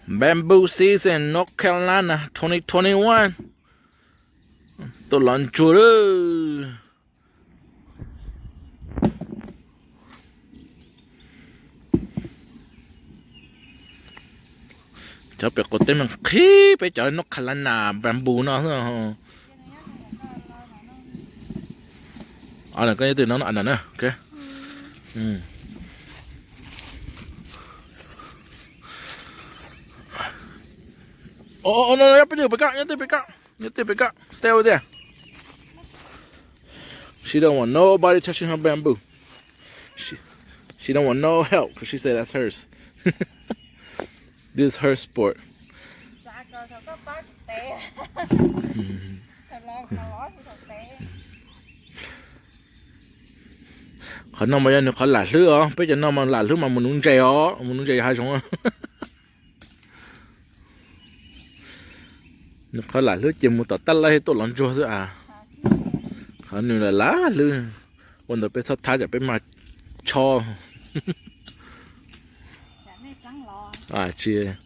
Bamboo season North Carolina twenty twenty-one. Tuaj lov ntsuag lawm. Cov pem qaum teb mas qhib peb cov North Carolina bamboo no xwb. Koj nyob twg no na? Nyob twg pem koj, nyob twg pem koj, nyob twg pem koj, stay over there. She don't want nobody touching her bamboo. She, she don't want no help because she said that's hers. This is her sport. Qhov no mas yog nws qhov lam hlwb os, peb cov no mas lam hlwb mas mus nuv ntses os, mus nuv ntses hav zoov. Nws qhov lam hlwb ces mus tom tab laij tuaj lov ntsuag xwb as. Qhov nws lam lam hlwb, ua ntawd peb txhob thab tsam peb mag tsho. Tsis,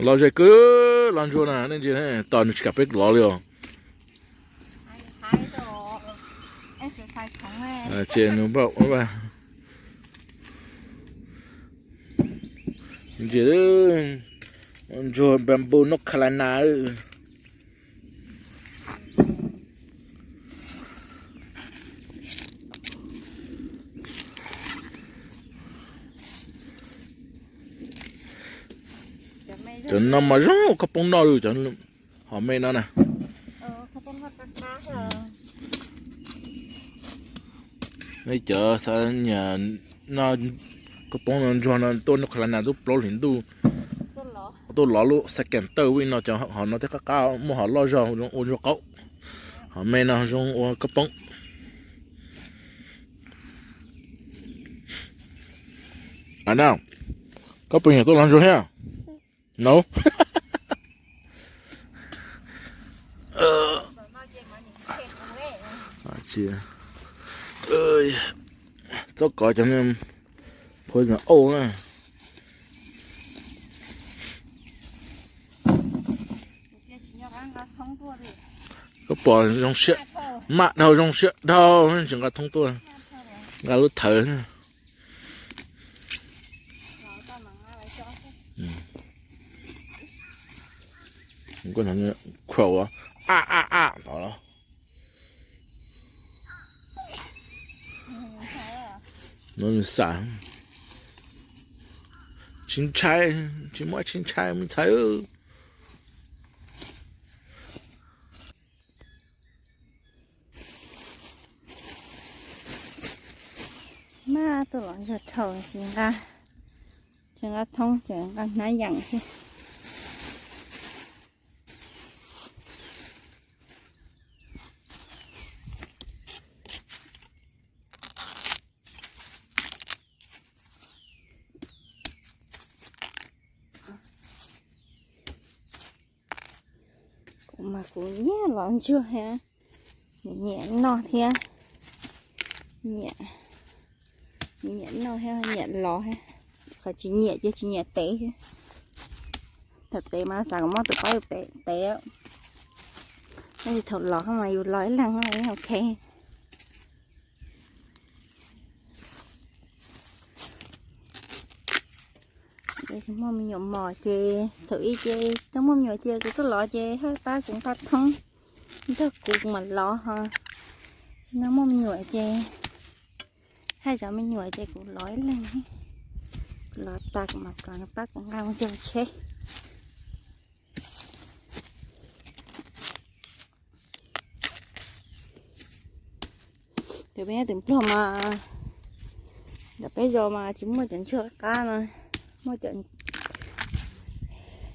los ze kawg, lov ntsuag na, nej ntsia, tos nws tsis kam peb lov li os. Ces nws, ntsia, ntsuag bamboo North Carolina. Cov no mas zoo ua koj poob noj li cov hom me no na. Nej cov xav nyiam noj koj poob no ntsuag no tuaj North Carolina tub plaub hlis ntuj tuaj lov lub second tawj vij no, cov hom no thiaj qab qab, muaj hom loj zog ua ntsuag qaub, hom me no zoo ua koj poob. Koj puas nyiam tuaj lov ntsuag thiab? No. Txhob kov cov poison oak na. Koj pom zoo siab, maj dhau zoo siab dhau tsis nqa thoob tuaj, nqa lub thawv. Koj crow a a a tod los. No nws xam. Tsis ntshai, tsis muaj tsis ntshai me ntxhais. Maj tuaj lov ntsuag dhau tsis nqa, tsis nqa thoob ces nqa hnab yees xwb. Kuv mas kuv nyiam lov ntsuag thiab, nyiam noj thiab, nyiam, nyiam noj thiab nyiam lov thiab. Qhov tsis nyiam ces tsis nyiam tev thiab. Thaum tev mas xav kom muaj tus pab yus tev, tab sis thaum lov mas yus lov ib leeg ok. Tsis muaj me nyuam mos ces thaum ub ces tsis tau muaj me nyuam ces kuv tuaj lov ces haj pab kuv nqa thoob nrog kuv mas lov ho. No muaj me nyuam ces haj zov me nyuam ces kuv lov ib leeg. Kuv lov tas kuv mam kom nws pab kuv nqa mus cog tsheb. Tus peb nyob tim Nplog mas, ntawm peb zos mas tsis muaj cov ntsuag qab qab no, muaj cov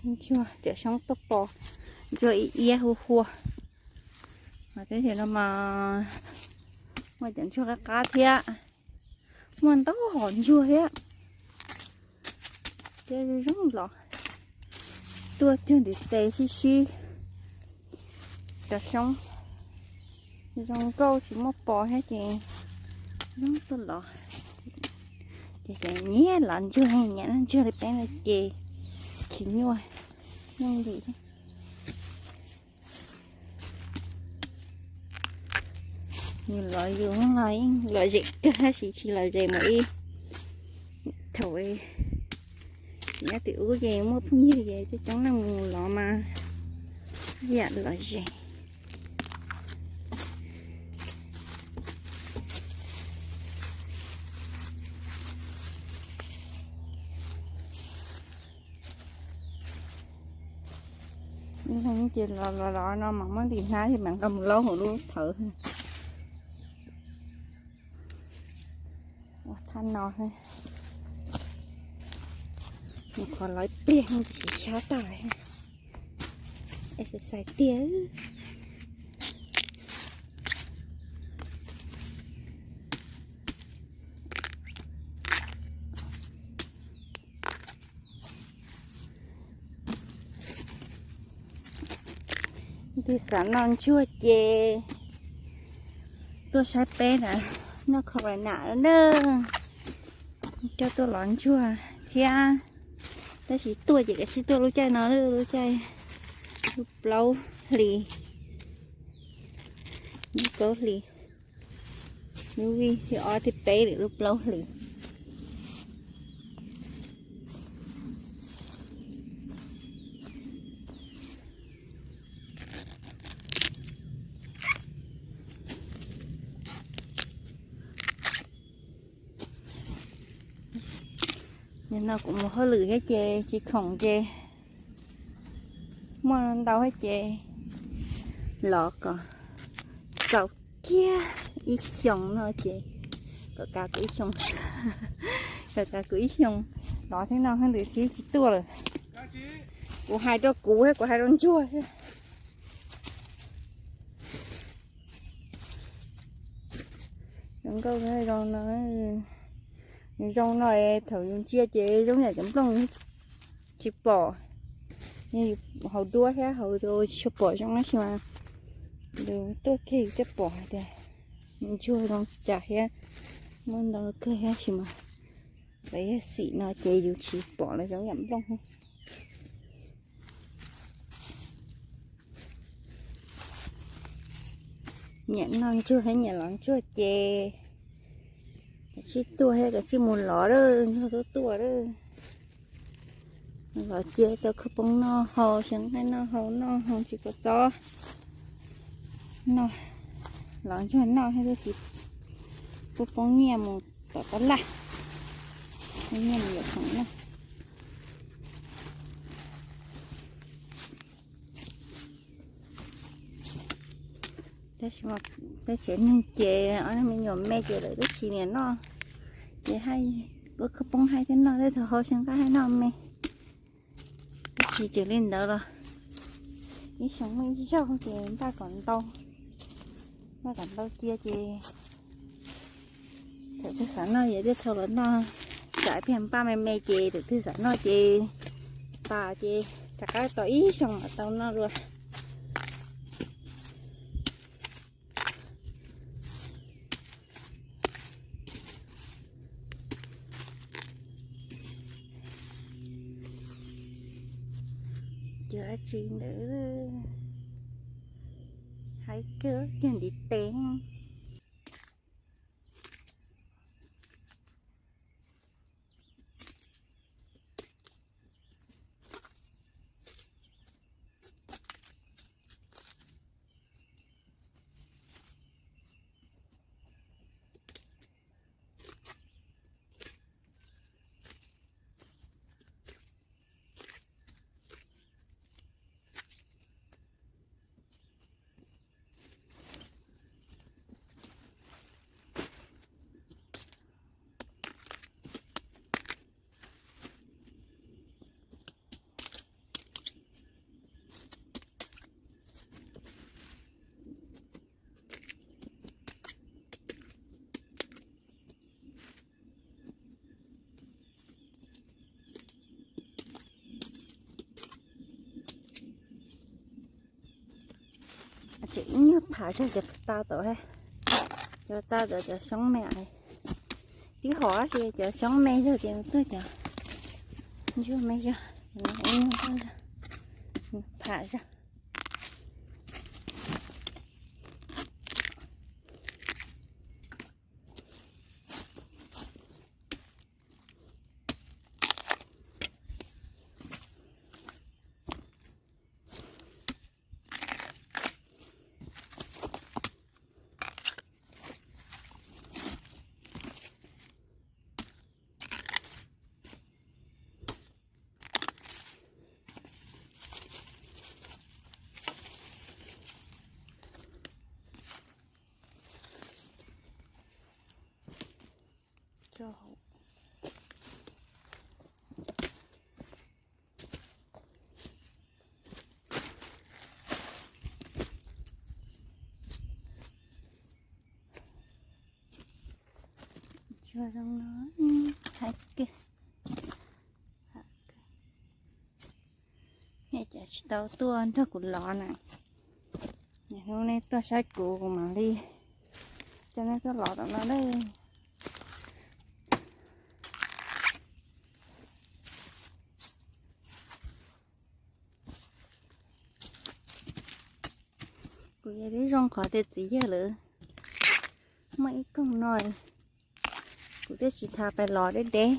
ntsuag cov xyoob tuaj pos, ntsuag ib iab hu hua. Mas teb chaws no mas muaj cov ntsuag qab qab thiab, muaj ntau hom ntsuag thiab. Ces zoo los tuaj cog ntiv tes sib sib cov xyoob zoo nkauj tsis muaj pos thiab ces zoo tuaj los. Ces nyiam los ntsuag, nyiam los ntsuag li peb no ces khib nyuaj yooj yim. Yus los yus los yeej lom zem kawg tab sis tsis lom zem mus ib thaum nyob tim ub ces muaj phooj ywg ces coob coob neeg mus los mas yam lom zem. Ces los los los no mas muab ntim hnab ces mam nqa mus laub hauv lub thawv. Ua thaj no, mus qhov lawv pliag sis sab tag, exercise tiag. Tig xav noj ntsuag ces tuaj saib peb na, noj Corona na, coj tuaj los ntsuag thiab. Tab sis tuaj ces kav tsij tuaj lub caij no, lub caij lub plaub hlis, lub plaub hlis, lub vij thib ob thib peb lwm lub plaub hlis. Nim no kuv mus hauj lwm thiab ces tsis khoom ces muaj ntau thiab ces los kom txaus kiag ib xyoos no ces kom kav kuv ib xyoos, kom kav kuv ib xyoos los thiab no hauj lwm thiab tsis tuaj lawm. Kuv hais rau kuv thiab kuv hais rau ntsuag xwb. Zoo nkauj zoo no, zoo no thaum yus ntsia ces zoo yam cov nplooj tsis pom, yus haus duab thiab haus tsis pom zoo tab sis mas yus tuaj kiag yus thiaj pom hais tias ntsuag zoo cas thiab muaj ntau kawg tab sis mas lawv yog xim no ces yus tsis pom lawv zoo yam nplooj. Nyiam noj ntsuag thiab nyiam los ntsuag ces kav tsij tuaj thiab kav tsij mus los lawm, ntsuag tuaj tuaj lawm. Los cia tau khawv poob noj haus, xyaw nqaij noj haus, noj haus tsis pom txob. Noj, los ntsuag noj thiab twb tsis pub poob nyiaj mus tom tab laj, poob nyiaj mus yuav khoom noj. Tab sis mas peb tsev neeg ces ob me nyuam me ces lawv twb tsis niam noj, ces haj ua khawv poob haj thiaj noj, tej thaum haus xyaw nqaij haj noj me. Tab sis tsis li ntawd los ib xyoos muaj ib zaug ces npaj kom ntau, npaj kom ntau cia ces thaum twg xav noj ces thiaj tau los noj. Tsam ib pliag npaj me me ces thaum twg xav noj ces tas ces rov qab tos ib xyoos mam tau noj dua. Cov dab tsi ntawd, haib kawg, cog ntiv tes. Ces ib nyuag phav zog ces tau tod, cov tau tod cov xyoob me, Tib hom tab sis cov xyoob me zog ces tuaj cov ntsuag me zog, ib nyuag tuaj zog, pham zog. Ntsuag zoo no, haib kawg. Nej cov tsis tau tuaj nrog kuv lov na, hnub nej tuaj saib kuv, kuv mam li coj nej tuaj lov tom no lawm. Kuv yog tib zoo qhov tias txiv yawg lawv muaj ib koog no, kuv thiaj tsis tas pais lov deb deb.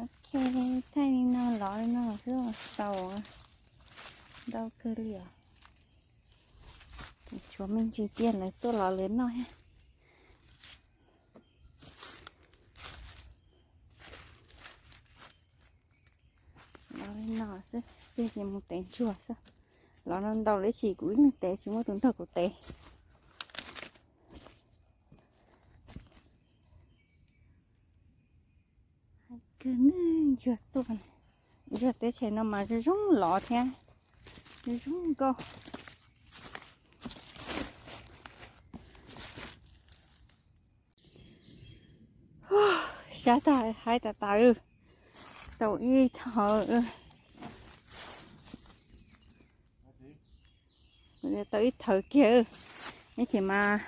Ok, thaij li no lov li no xwb tau, ntau kawg li os. Tshuav me ntsis tiag, lawv tuaj lov lawv noj thiab. Lov li no xwb, tiag ces mus tev ntsuag xwb. Lov no ntau lawm, ib chim kuv ib leeg tev tsis muaj tus nrog kuv tev. Kawg, ntsuag tuaj, ntsuag teb chaws no mas zoo zoo lov thiab zoo zoo nkauj. Sab tag, haib tas tas, tau ib thawv, tau ib thawv kiag. Ib chim mas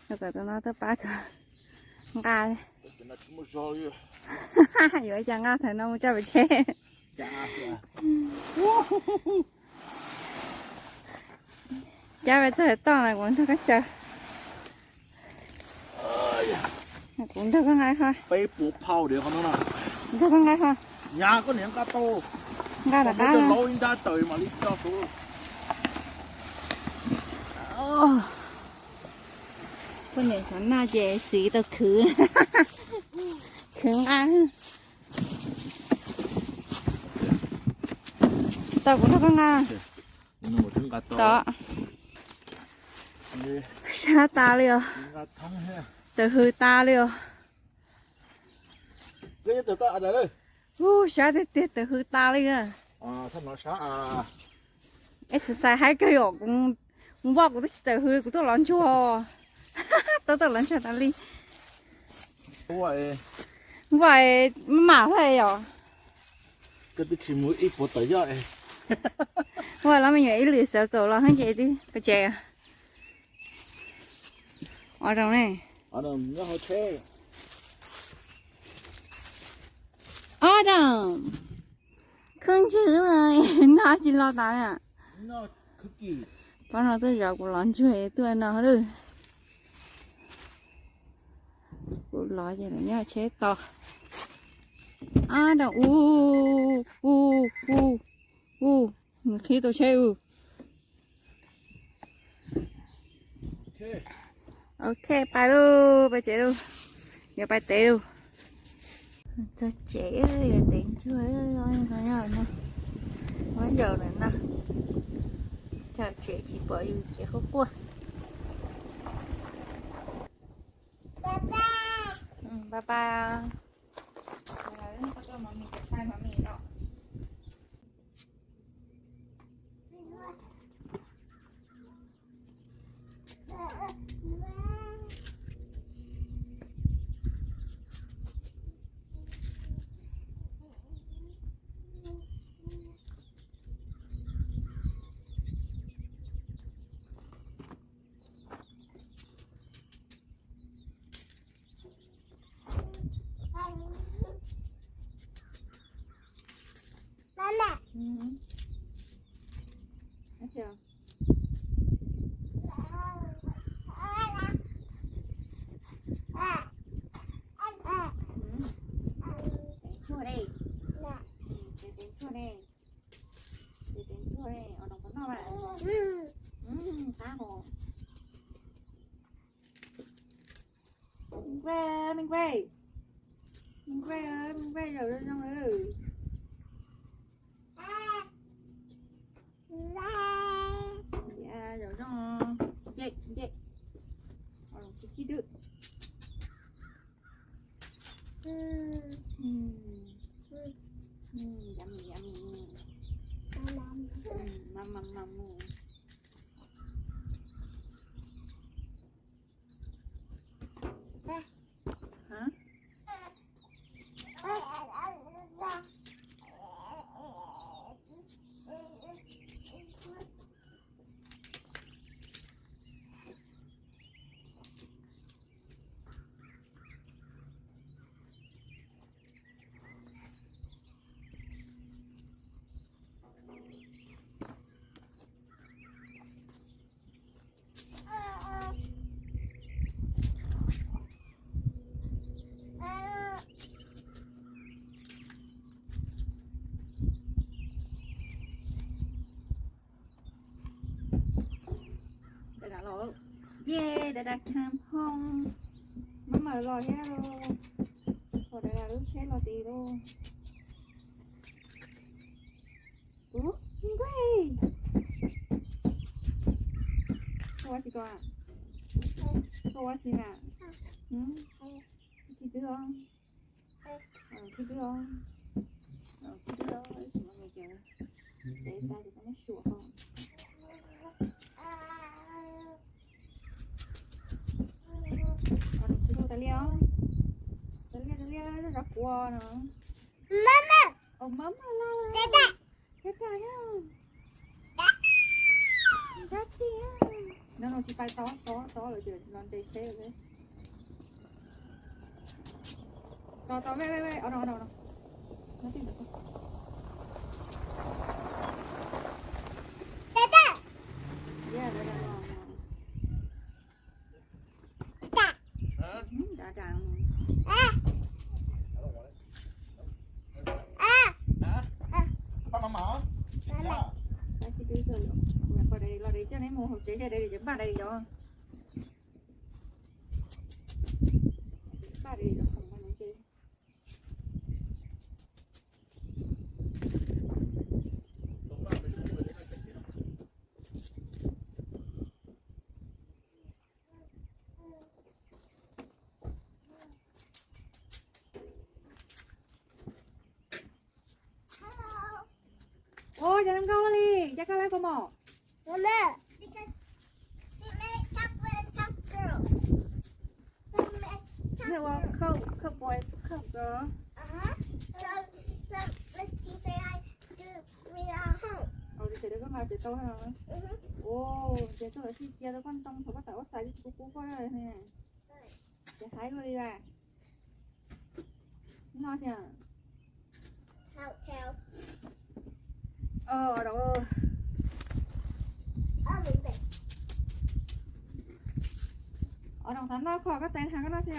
kom tus no tuaj pab kawg nqa. Yuav ua cas nqa thawv no mus tso pem tsev. Cab pes txog toj na, kuv nrog koj tsaws. Kuv nrog koj nqa qho. Peb puas phau diam qhov no na. Nrog koj nqa qho. Nyab, koj niam nqa tau. Nqa rov qab. Laub ib nrab taws mam li tso saud. Poj niam xav noj ces txiv tau khwv. Khwv nqa. Tau, kuv nrog koj nqa. Tod. Sab tas li os. Tawm hws tas li os. Ub, sab tiag tiag, tawm hws tas li. Exercise haib kawg yom, kuv voj kuv twb tsis tawm hws, kuv tuaj lov ntsuag. Tuaj, tuaj lov ntsuag tas li. Voj maj mam hlais yom. Koj twb tsis mus ib puas tawm yoj. Voj los me nyuam ib lwm xav kaum los ces twb pais tsev. Ob room ne. Ob room. Khwb ntswg no tsis los tas na. Pab no tuaj zov kuv lov ntsuag tuaj no lawm. Kuv lov ces lawv nyob tsheb tos. Ab, dab u, u, u, u, nws qhib tau tsheb u. Ok, pais lauj, pais tsev lauj. Yuav pais tev lauj. Txog tsev, yuav tev ntsuag no, muab zaum lawm no. Txog tsev tsis pom yus ces quaj quaj. Bye bye. Ub, ub. Ub, ub. Teev tshuaj ne. Ub, teev tshuaj ne. Teev tshuaj ne, ua rau puas noj mas. Ub, qab hos. Me nqaij, me nqaij. Me nqaij, me nqaij, zaum zoo zoo lawm. Zaum zoo, tsis nce, tsis nce. Ua tsis khib dwb. Yummy, yummy. Mam, mam, mam. Hả? Dada los, yej, dada kham hoo. Maj mam los thiab lauj. Ua dada lub tsheb los tid lauj. Ub, me nqaij. Koj ua tsis koj a? Koj ua tsis na? Khib dwb os. Khib dwb os. Khib dwb os, ib tsis muaj me ces, ces tas ces koj muab suam ho. Tsis hu tas li os. Tas li tas li, zov kuv no. Mama. Ua mama los. Dada. Dada. Dada. No no, tsis pais tod, tod, tod lawm ces los nres tsheb lawm. Tod, tod, ve, ve, ve, o no, o no, o no. Dada. Yeah, dada los. Los de coj neb mus hauv tsev, npaj de cov khoom no ces. Ua cas zoo nkauj li, cas koj lawv puas mom? Nws ua cowboy, cowgirl. Ua li ces koj nqa ces tau no. Ua ces koj sib cia rau koj ntoo thaum koj tawm ua xais li tsis kub kub koj ne. Ces haib luaj li as. No tias, Ov Doom xav noj kho koj tes na, koj noj tsi?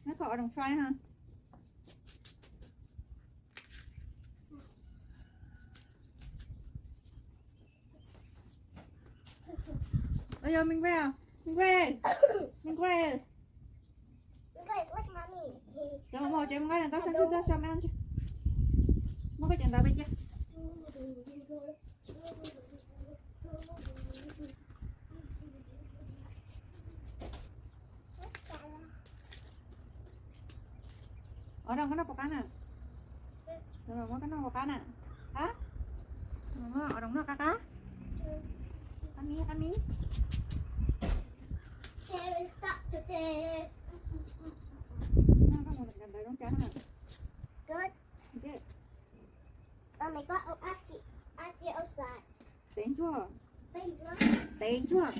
Noj kho Ov Doom fry ha. Ov, Ming Ray, Ming Ray, Ming Ray. Cov mos tsev mus nqa cov ntawv saib xwb, tso me ntsis. Muab koj cov ntawv pem cia. Ov Doom, koj noj puas qab na? Muab koj noj puas qab na? Ha? Ov Doom noj qab qab? Qab mi, qab mi. Noj koj mus cov ntawv zoo cas na? Tev ntsuag. Tev ntsuag.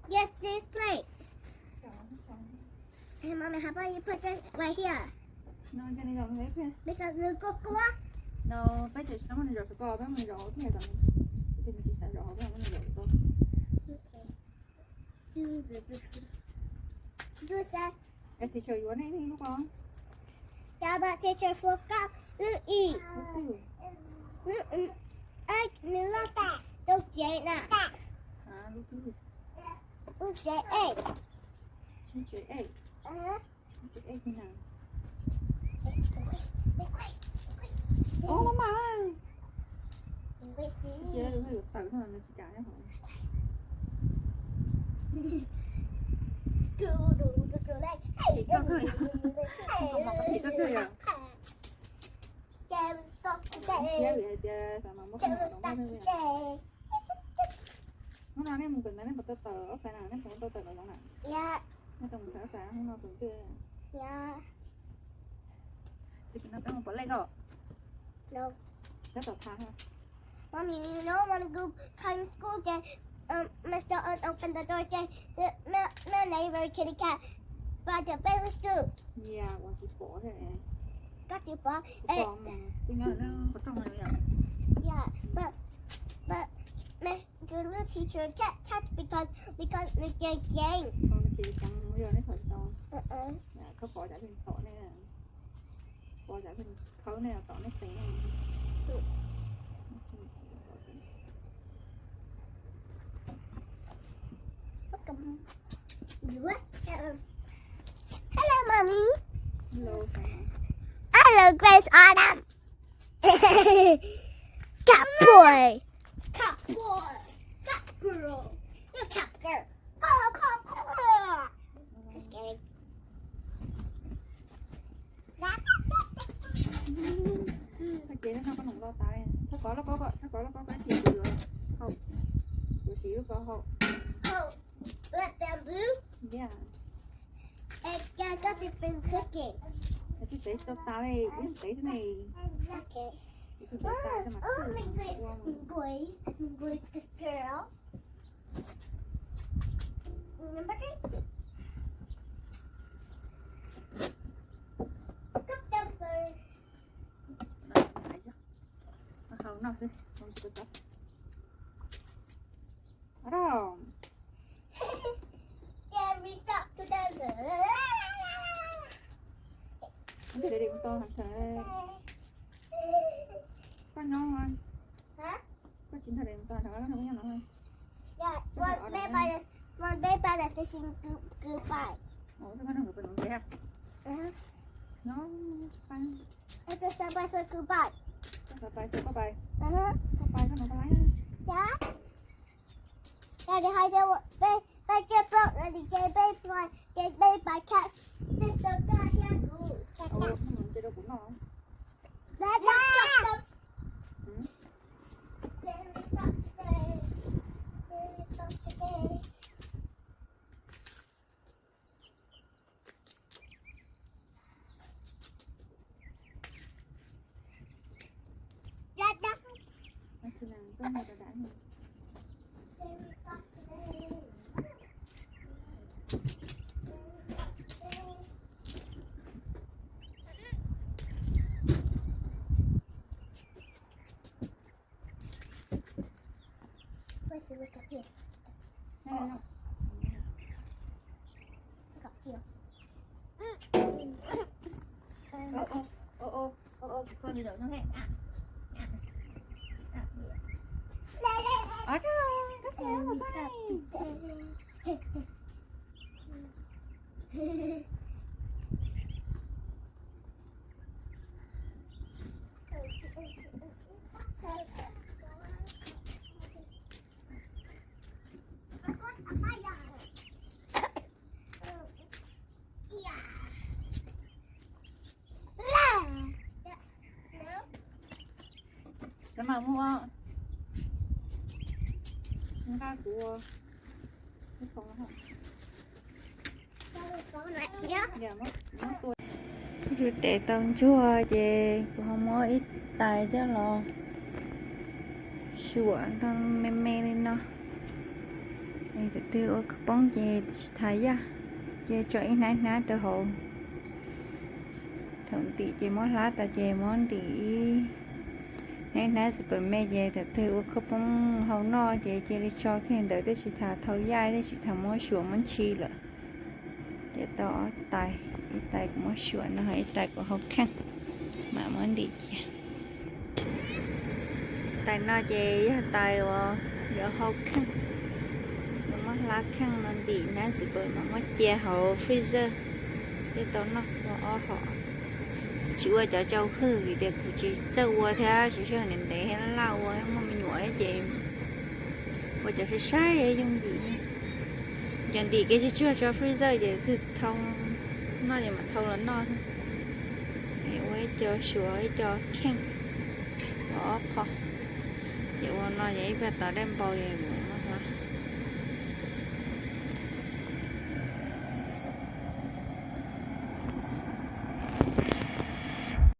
Yes, this plate. Hey, Mommy, how about you put this right here? No, peb tsis tau muab nws zaum saum ko, peb muab nws zaum hauv thiaj, tus nws tsis xav zaum hauv, peb muab nws zaum saum ko. Es teacher yuav nej ib lub ko. Cov teacher fuab koj lub ib, lub twg? Nws loj tas, lub tsev na. Lub twg? Lub tsev ej. Lub tsev ej. Lub tsev ej twg na? Ub, maj mam. Ces yuav tawm no, nws tsis kam nyob hauv. Tim koj kawg yom. Tim koj kawg yom. Siab vim hais tias xav mas muab koj mus tom no. Hnub no nej mus kawm ntawv nej puas tau tawm ob xav na, nej puas tau tawm tom no na? Nej tau mus tawm ob xav hnub no tus twg? Ces no peb mus pom lej koj. Koj tau tha ha. Mommy, you know, when you come school, okay, um, Mister Un open the door, okay, my, my neighbor kitty cat by the baby school. Yeah, uas tsis pom thiab. Koj tsis pom. Twb nyob qhov rooj no yom. Yeah, but, but Miss, your little teacher can't catch because, because nws ceev ceev. Nws ceev ceev yog nej txhom tsis tau. Koj pom cas pheej tom nej, pom cas pheej khawb nej, tom nej tes. Hello, Mommy. Hello, Grace Autumn. Cat boy. Cat boy. Cat girl. You're cat girl. Caw, caw, caw. Just kidding. Koj ces no koj num lo tas, thaj kov lauj kaub, thaj kov lauj kaub pab ces kuv yuav hau, kuv siv lub ko hau. Oh, with bamboo? Yeah. Es cas koj tsis pes cooking? Kuv tsis pes tau tas li, kuv yeej pes xwb ne. Ok. Kuv tsis pes tas mas koj ua. Boys, boys, good girl. Remember? Hau no xwb, hau tsis tau. Ov, ntiaj teb mus tau hais tias koj nyob, koj tsis nrog Daisy mus tau, koj nrog koj nyob no. Ua peb pab Daisy kwv pais. Ua koj nrog nkawd pais nuv ntses. No, pais, koj pais, koj pais, koj pais, koj pais, koj nuv koj laib. Daddy hais tias peb, peb coj plaub lawm ces peb pais, ces peb pais khawb, peb tau koj thiab kuv. Ntses rau kuv noj. Daddy. Cov mas muaj nqa kuv ua ib qho. Tus tes tau ntsuag ces kuv ho muab ib tais coj los suam ntoo me me li no. Tus twg ua khawv poob ces tsis thaiv yaj, ces tso ib hnab hnab rau hauv. Thaum ntim ces muab hlab tas ces muab ntim ib hnab super me ces thaum twg ua khaub poob hau noj ces cia li tso kiag ntawd, tab sis tham thau yaj, tab sis tham muab suam muab ntshi lawm. Ces tau ob tais, ib tais kuv muab suam no, ib tais kuv hau kheej, mam muab ntim cia. Tais no ces yog tais uas yuav hau kheej, yuav muab hlab kheej no ntim hnab super mas muab cia hauv freezer thiaj tau noj ua ob hom. Tsis ua cov tsau hwj vim tias kuv tsis txawj ua thiab, tsis sij hawm ntev ntev thiab laj laj ua, muaj me nyuam ces ua cov sai sai yooj yim. Cov ntim kiag tsuag tsuag tso freezer ces twg thau noj ces mam thau los noj. Ua ib co suav ib co kheej ua ob qho. Ces ua no ces ib pliag tau daim npau es